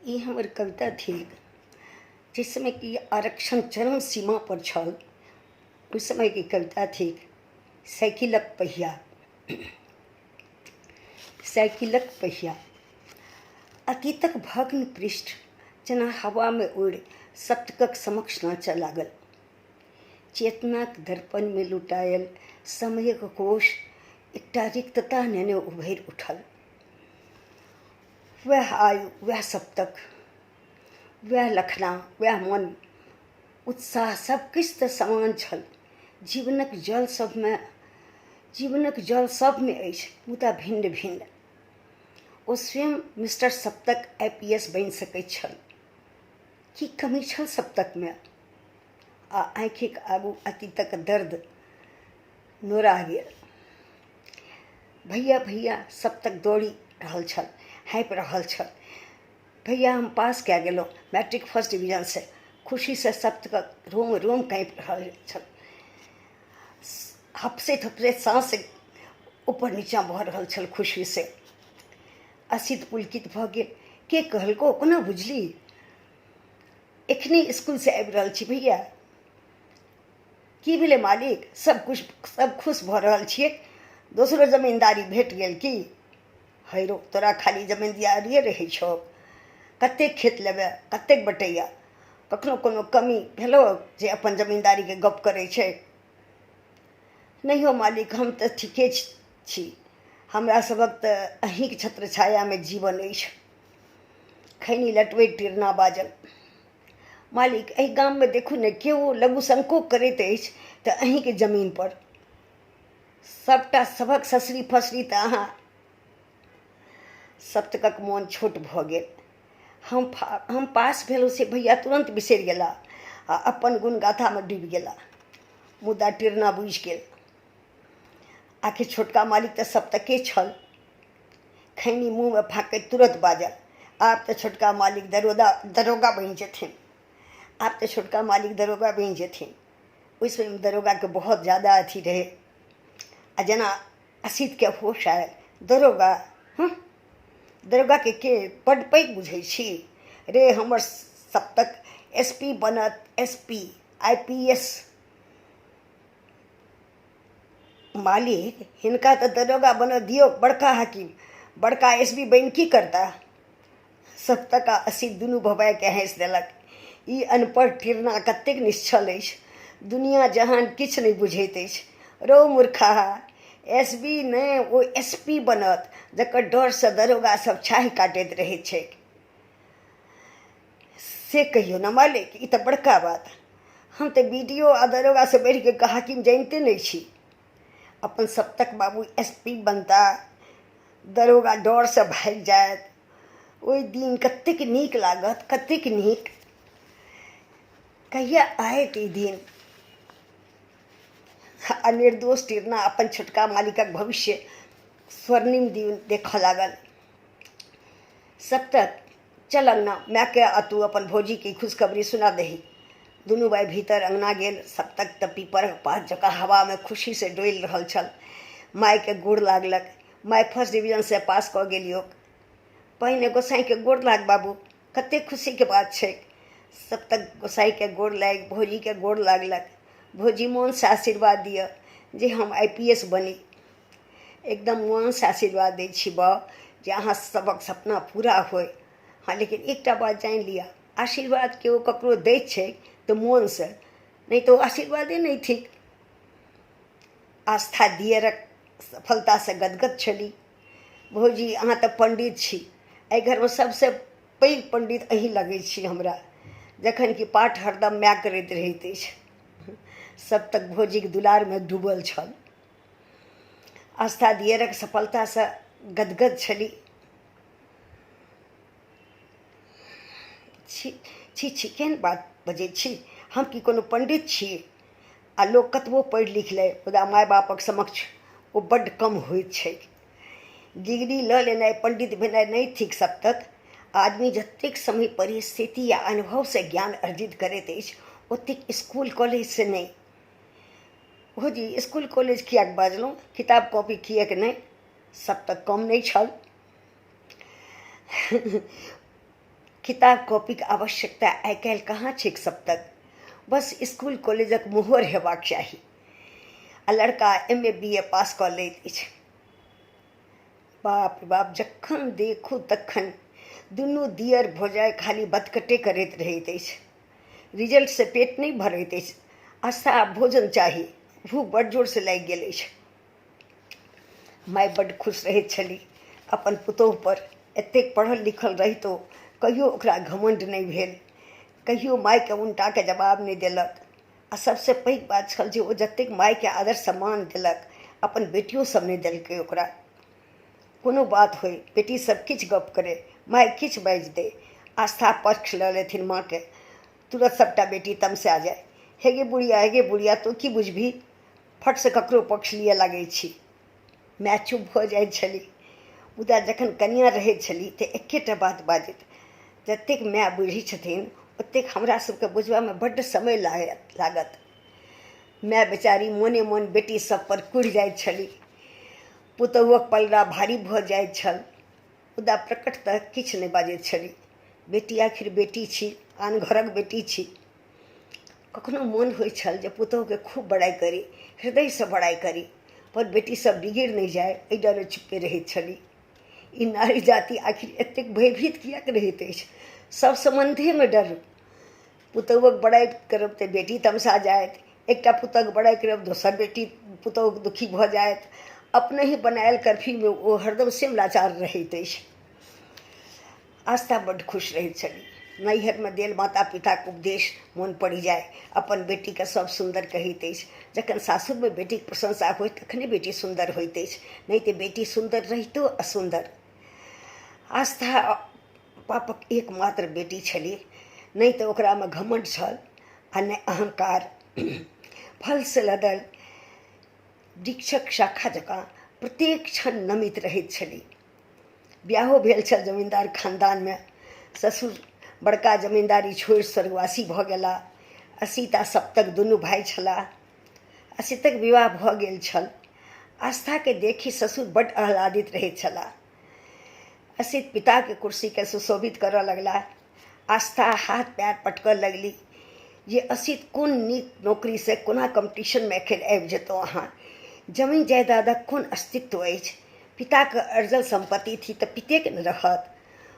ई हमर कविता थिक जाहि समय कि आरक्षण चरम सीमापर छल ओहि समयके कविता थिक साइकिलक पहिया। साइकिलक पहिया अतीतक भग्न पृष्ठ जेना हवामे उड़ि सप्तकक समक्ष नाचऽ लागल। चेतनाक दर्पणमे लुटायल समयक कोश एकटा रिक्तता नेने उभरि उठल। वएह आयु, वएह सप्तक, वएह लखना, वएह मन, उत्साह सब किछु तऽ समान छल। जीवनक जल सबमे जीवनक जल सबमे अछि मुदा भिन्न भिन्न। ओ स्वयं mister Saptak I P S बनि सकैत छल। की कमी छल सप्तकमे? आ आँखिक आगू अतीतक दर्द नोरा गेल। भैया भैया सप्तक दौड़ि रहल छल, हाँपि रहल छल। भैया हम पास कए गेलहुँ मैट्रिक फर्स्ट डिवीजनसँ। खुशीसँ सप्तकक रोम रोम काँपि रहल छल। हफसैत हफसैत साँस ऊपर नीचाँ भऽ रहल छल खुशीसँ। असित पुलकित भऽ गेल। के कहलकौ? कोना बुझली? एखने इसकुलसँ आबि रहल छी भैया। की भेलै मालिक? सब कुछ सब खुश भऽ रहल छियै। दोसरो जमीन्दारी भेट गेल की? है रौ, तोरा खाली जमीन्दारिये रहै छौ। कतेक खेत लेबै? कतेक बटैया? कखनो कोनो कमी भेलौ जे अपन जमीन्दारीके गप करै छै? नहि हौ मालिक, हम तऽ ठीके छी। हमरा सभक तऽ अहीँक छत्र छायामे जीवन अछि। खैनी लटबैत टिरना बाजल, मालिक, एहि गाममे देखू ने केओ लघुशंको करैत अछि तऽ अहीँके जमीनपर। सभटा सभक ससरी फसरी तऽ अहाँ। सप्तकक मोन छोट भऽ गेल। हम हम पास भेलहुँ से भैया तुरन्त बिसरि गेला आ अपन गुणगाथामे डूबि गेला। मुदा टिरना बुझि गेल। आखिर छोटका मालिक तऽ सप्तके छल। खैनी मुँहमे फाँकैत तुरन्त बाजल, आब तऽ छोटका मालिक दरोदा दरोगा बनि जेथिन। आब तऽ छोटका मालिक दरोगा बनि जेथिन। ओहि समयमे दरोगाके बहुत ज्यादा अथी रहै। आ जेना असितके होश आयल, दरोगा? हँ, दरोगाके के बड्ड पैघ बुझै छी? रे हमर सप्तक एस पी बनत, S P, I P S. मालिक, हिनका तऽ दरोगा बनऽ दियौ, बड़का हाकिम, बड़का एस पी बनि की करता? सप्तक आ असित दुनू भभाके हँसि देलक। ई अनपढ़ टिरना कतेक निश्चल अछि। दुनिया जहान किछु नहि बुझैत अछि। रौ मूर्खाहा, एस बी नहि, ओ एस पी बनत, जकर डरसँ दरोगा सब छाही काटैत रहैत छैक। से कहियौ ने मालिक, ई तऽ बड़का बात। हम तऽ बी डी ओ आ दरोगासँ बढ़िके हाकिम जानिते नहि छी। अपन सप्तक बाबू एस पी बनता, दरोगा डरसँ भागि जायत। ओहि दिन कतेक नीक लागत, कतेक नीक। कहिया आयत ई दिन? आ निर्दोष टिरना अपन छोटका मालिकक भविष्य स्वर्णिम दिन देखऽ लागल। सप्तक, चल अंगना, मायके आ तू अपन भौजीके खुशखबरी सुना दही। दुनू भाइ भीतर अंगना गेल। सप्तक तऽ पीपरक पात जकाँ हवामे खुशीसँ डोलि रहल छल। मायके गोड़ लागलक। माय फर्स्ट डिवीजनसँ पास कऽ गेलियौक। पहिने गोसाइके गोड़ लाग बाबू, कतेक खुशीके बात छैक। सप्तक गोसाइके गोड़ लागि भौजीके गोड़ लागलक। भौजी मोनसँ आशीर्वाद दिअ जे हम I P S बनी। एकदम मोनसँ आशीर्वाद दै छी बाउ जे अहाँ सभक सपना पूरा होय। हँ, लेकिन एकटा बात जानि लिअ, आशीर्वाद केओ ककरो दैत छै तऽ मोनसँ, नहि तऽ ओ आशीर्वादे नहि थिक। आस्था दियरक सफलतासँ गदगद छली। भौजी, अहाँ तऽ पण्डित छी, एहि घरमे सभसँ पैघ पण्डित अहीँ लगै छी हमरा, जखन कि पाठ हरदम माय करैत रहैत अछि। सभ तक भौजीक दुलारमे डूबल छल। आस्था दियरक सफलतासँ गदगद छली। छी छी छी, केहन बात बजै छी? हम की कोनो पण्डित छी? आ लोक कतबो पढ़ि लिखि लै, मुदा माय बापक समक्ष ओ बड्ड कम होइत छैक। डिग्री लऽ लेनाइ पण्डित भेनाइ नहि थिक सप्तक। आदमी जतेक समय परिस्थिति आ अनुभवसँ ज्ञान अर्जित करैत अछि ओतेक स्कूल कॉलेजसँ नहि। भौजी, स्कूल कॉलेज किएक बाजलहुँ? किताब कॉपी किएक नहि? सप्तक कम नहि छल। किताब कॉपीक आवश्यकता आइ काल्हि कहाँ छैक सप्तक। बस स्कूल कॉलेजक मोहर हेबाक चाही आ लड़का M A B ए पास कऽ लैत अछि। बाप रे बाप जखन देखू तखन दुनू दियर भौजाइ खाली बतकटे करैत रहैत अछि। रिजल्टसँ पेट नहि भरैत अछि। आस्था आब भोजन चाही। भूख बड्ड जोरसँ लागि गेल अछि। माय बड्ड खुश रहैत छली अपन पुतोहुपर। एतेक पढ़ल लिखल रहितो कहियो ओकरा घमण्ड नहि भेल। कहियो मायकेँ उनटाके जवाब नहि देलक। आ सभसँ पैघ बात छल जे ओ जतेक मायकेँ आदर सम्मान देलक अपन बेटियो सभ नहि देलकै ओकरा। कोनो बात होइ बेटी सभ किछु गप्प करै माय किछु बाजि दै आस्था पक्ष लऽ लेथिन माँके तुरत सभटा बेटी तमसा जाय हे गे बुढ़िया हे गे बुढ़िया तोँ की बुझबही फटसँ ककरो पक्ष लिअ लागै छी। माय चुप भऽ जाइत छली। मुदा जखन कनियाँ रहैत छली तऽ एक्केटा बात बाजैत जतेक माय बुझै छथिन ओतेक हमरा सभके बुझबामे बड्ड समय लागत। माय बेचारी मोने मोन बेटी सभपर कुढ़ि जाइत छली। पुतहुक पलड़ा भारी भऽ जाइत छल। मुदा प्रकटतः किछु नहि बाजैत छली। बेटी आखिर बेटी छी, आन घरक बेटी छी। कखनो मोन होइत छल जे पुतहुके खूब बड़ाइ करी, हृदयसँ बड़ाइ करी, पर बेटी सब बिगड़ि नहि जाय एहि डरे चुप्पे रहैत छली। ई नारी जाति आखिर एतेक भयभीत किएक रहैत अछि? सब सम्बन्धेमे डर। पुतहुक बड़ाइ करब तऽ बेटी तमसा जायत, एकटा पुतहुक बड़ाइ करब दोसर बेटी पुतहु दुखी भऽ जायत। अपनहि बनायल कर्फ्यूमे ओ हरदम सेम लाचार रहैत अछि। आस्था बड्ड खुश रहैत छली। नैहरमे देल माता पिताक उपदेश मोन पड़ि जाय। अपन बेटीकेँ सभ सुन्दर कहैत अछि। जखन सासुरमे बेटीक प्रशंसा होइ तखने बेटी सुन्दर होइत अछि। नहि तऽ बेटी सुन्दर रहितो असुन्दर। आस्था बापक एकमात्र बेटी छली। नहि तऽ ओकरामे घमण्ड छल आ ने अहंकार। फलसँ लदल वृक्षक शाखा जकाँ प्रत्येक क्षण नमित रहैत छली। बियाहो भेल छल जमीन्दार खानदानमे। ससुर बड़का जमीन्दारी छोड़ि स्वर्गवासी भऽ गेला। असित आ सप्तक दुनू भाय छलाह। असितक विवाह भऽ गेल छल। आस्थाके देखि ससुर बड्ड आह्लादित रहैत छलाह। असित पिताके कुर्सीके सुशोभित करऽ लगलाह। आस्था हाथ पैर पटकऽ लगली जे असित कोन नीक नौकरीसँ कोना कम्पटिशनमे एखन आबि जेतहुँ अहाँ। जमीन जायदादक कोन अस्तित्व अछि। पिताके अर्जल सम्पत्ति थी तऽ पितेके ने रहत।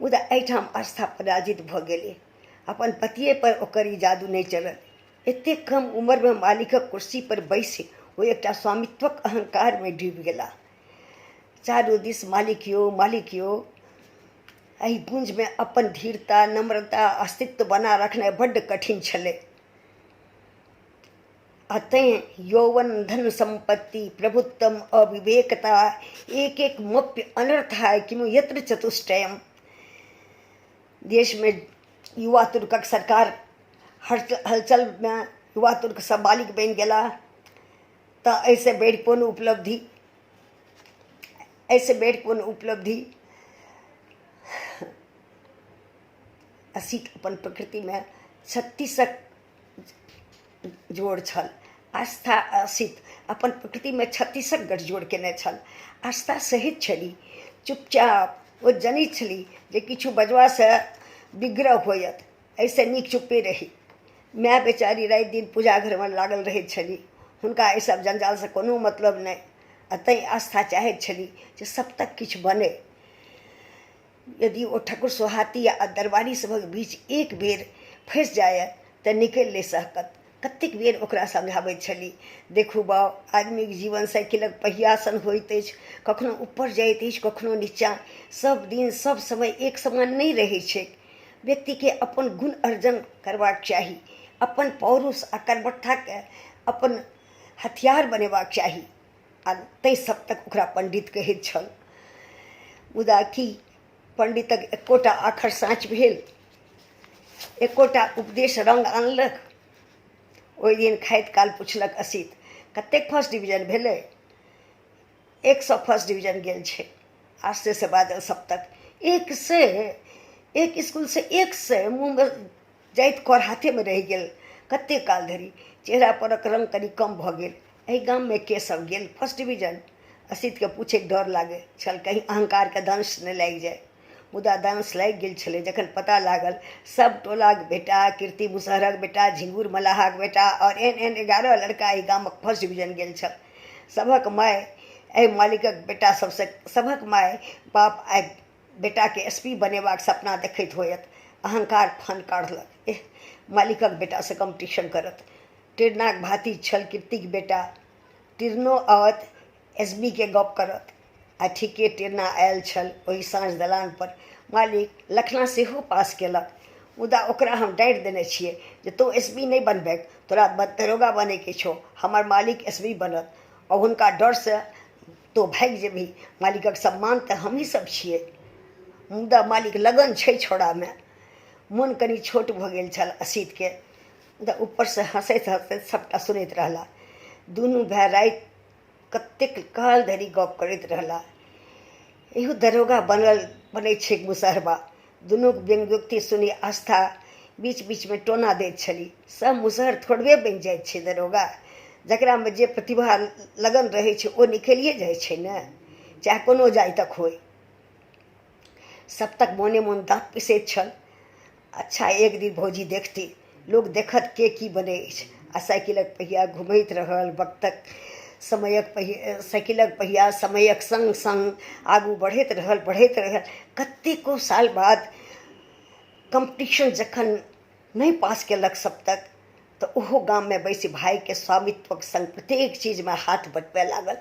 मुदा एहिठाम आस्था पराजित भऽ गेली। अपन पतिएपर ओकर ई जादू नहि चलल। एतेक कम उमरमे मालिकक कुर्सीपर बैसि ओ एकटा स्वामित्वक अहंकारमे डूबि गेलाह। चारू दिस मालिक यौ मालिक यौ। एहि गूँजमे अपन धीरता, नम्रता, अस्तित्व बना रखनाइ बड्ड कठिन छलै। आ तेँ यौवन, धन सम्पत्ति, प्रभुत्वम, अविवेकता एक एक मप्य अनर्थाय किमु यत्र चतुष्टयम। देशमे युवा तुर्कक सरकार हलचलमे युवा तुर्क सब मालिक बनि गेलाह तऽ एहिसँ बढ़ि कोन उपलब्धि, एहिसँ बढ़ि कोन उपलब्धि। असीत अपन प्रकृतिमे छत्तीसक जोड़ छल। आस्था असित अपन प्रकृतिमे छत्तीसक गठजोड़ केने छल। आस्था सहैत छली चुपचाप। ओ जनैत छली जे किछु बजबासँ विग्रह होयत, एहिसँ नीक चुप्पे रही। माय बेचारी राति दिन पूजा घरमे लागल रहैत छली। हुनका एहि सब जंजालसँ कोनो मतलब नहि। आ तैँ आस्था चाहैत छली जे सप्तक किछु बनै। यदि ओ ठाकुर सोहाती आ दरबारी सभक बीच एक बेर फँसि जायत तऽ निकलि नहि सकत। कतेक बेर ओकरा समझाबैत छली, देखू बाउ, आदमीक जीवन साइकिलक पहिया सन होइत अछि। कखनो ऊपर जाइत अछि, कखनो नीचाँ। सभ दिन सभ समय एक समान नहि रहैत छैक। व्यक्तिकेँ अपन गुण अर्जन करबाक चाही। अपन पौरुष आ कर्मठताकेँ अपन हथियार बनेबाक चाही। आ ताहि सप्तक ओकरा पण्डित कहैत छल। मुदा की पण्डितक एकोटा आखर साँच भेल? एकोटा उपदेश रङ्ग आनलक? ओहि दिन खाइत काल पुछलक असित, कतेक फर्स्ट डिवीजन भेलै? 100 फर्स्ट डिवीजन गेल छै। आश्चर्यसँ बाजल सप्तक, 100? एक स्कूलसँ 100? मुँहमे जाइत कर हाथेमे रहि गेल कतेक काल धरि। चेहरा परक रङ्ग कनि कम भऽ गेल। एहि गाममे के सब गेल फर्स्ट डिवीजन? असितके पूछैत डर लागै छल, कहीं अहंकारके दंश नहि लागि जाय। मुदा दांस लागि गेल छलै जखन पता लागल सब टोलाक बेटा, कीर्ति मुसहरक बेटा, झिंगुर मलाहक बेटा आओर एहन एहन 11 लड़का एहि गामक फर्स्ट डिवीजन गेल छल। सभक माय एहि मालिकक बेटा सबसँ सभक माय बाप आइ बेटाके एस पी बनेबाक सपना देखैत होयत। अहंकार फन काढ़लक। एह, मालिकक बेटासँ कम्पटीशन करत। टिरनाक भातिज छल कीर्तिक बेटा। टिरनो आओत, एस बी के गप करत। आ ठीके टिरना आयल छल ओहि साँझ दलानपर। मालिक, लखना सेहो पास केलक। मुदा ओकरा हम डाँटि देने छियै जे तोँ एस बी नहि बनबैक, तोरा दरोगा बनैके छौ। हमर मालिक एस बी बनत। आ हुनका डरसँ तोँ भागि जेबही। मालिकक सम्मान तऽ हमही सभ छियै। मुदा मालिक, लगन छै छौड़ामे। मोन कनी छोट भऽ गेल छल असीतके। मुदा ऊपरसँ हँसैत हँसैत सभटा सुनैत रहला। दुनू भाय राति कतेक काल धरि गप करैत रहला। इहो दरोगा बनल बनै छैक मुसहरबा। दुनूक व्यंग्योक्ति सुनि आस्था बीच-बीचमे टोना दैत छली। सभ मुसहर थोड़बे बनि जाइत छै दरोगा। जकरामे जे प्रतिभा लगन रहै छै ओ निकलिए जाइ छै ने। चाहे कोनो जाइतक होइ। सप्तक मोने-मोन दाँत पिसैत छल। अच्छा एक दिन भौजी देखती। लोक देखत के की बनै अछि। आ साइकिलक पहिया घुमैत रहल। वक्तक समयक पहिया साइकिलक पहिया समयक संग-संग आगू बढ़ैत रहल, बढ़ैत रहल। कतेको साल बाद कम्पटीशन जखन नहि पास केलक सप्तक तऽ ओहो गाममे बैसि भायके स्वामित्वक संग प्रत्येक चीजमे हाथ बँटबय लागल।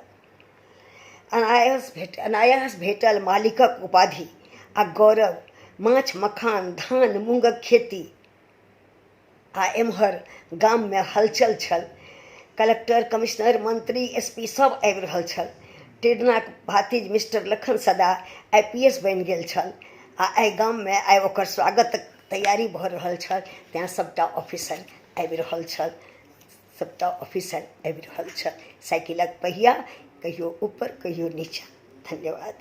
अनायास भेट अनायास भेटल मालिकक उपाधि आ गौरव, माछ, मखान, धान, मूँगक खेती आ एम्हर गाममे हलचल छल। कलक्टर, कमिश्नर, मंत्री, एस पी सभ आबि रहल छल। टेडनाक भातिज mister Lakhan Sada I P S बनि गेल छल आ एहि गाममे आइ ओकर स्वागतक तैयारी भऽ रहल छल, तेँ सभटा ऑफिसर आबि रहल छल। सभटा ऑफिसर आबि रहल छल। साइकिलक पहिया कहियो ऊपर कहियो नीचाँ। धन्यवाद।